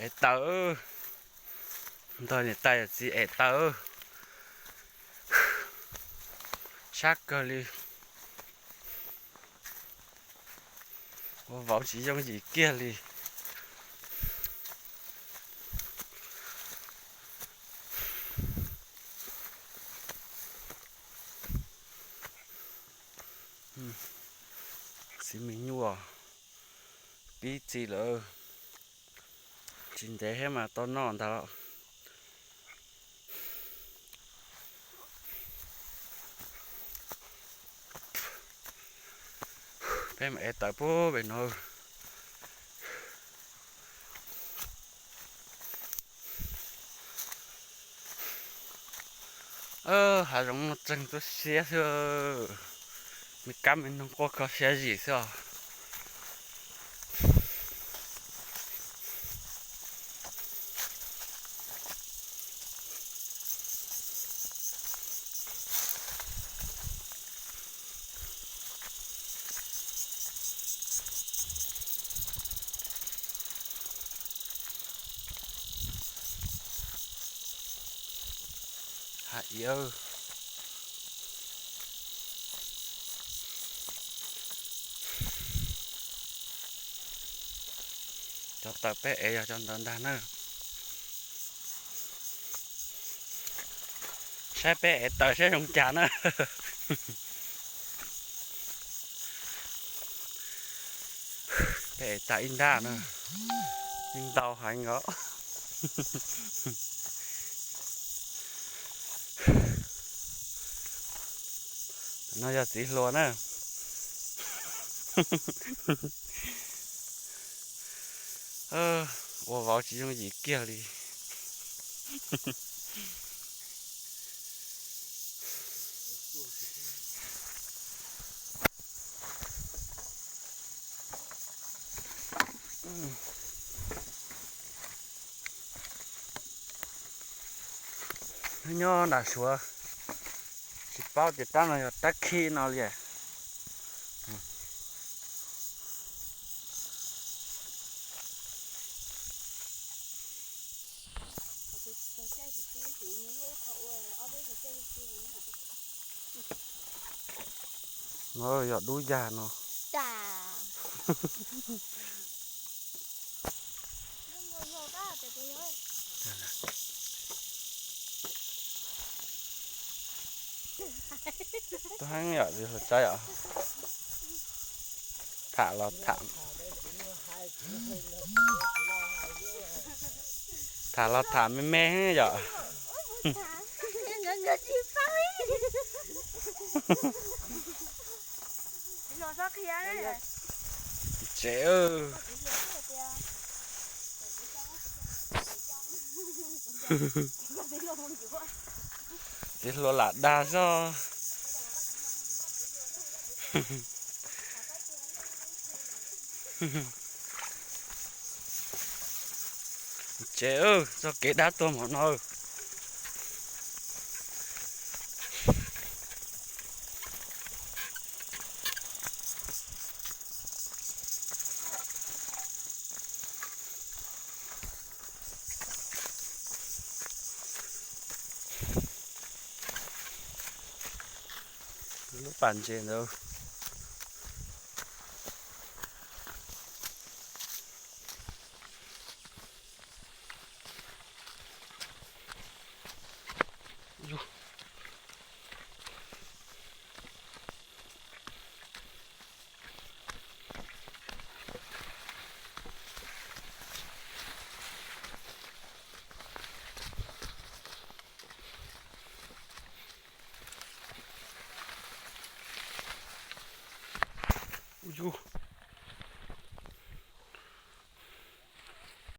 Ev taws, ntog niam tais yawm txiv ev taws, sab kawg li, ua vauv tsis yooj yim kiag li. Txiv me nyuam pib txi lawm, tsis ntev thiab mas tau noj ntag. Peb mam ev taws puag pem no. Hav zoov no tseem tu siab xwb, me kab me noog quaj kho siab zim xwb os. Hais iaw, cov taws peb ev yog cov ntawd ntag na. Saib peb ev taws saib zoo cas na. Peb ev tag ib nrab na, yeej ntau heev os. No yog txiv hluas na. Ua vauv tsis yooj yim kiag li. Nyob nram Suav, tsis paub tias rab no yog rab khib no li. No yog dub yag no. Tuaj heev yom, txiv hluas Tsawb yom. Tham los tham, tham los tham me me yom. Tsev, txiv hluas lam dag zog. Tsev, txoj kev dab tuag hmo no. Lub pas ntses ntawd. Ub yug,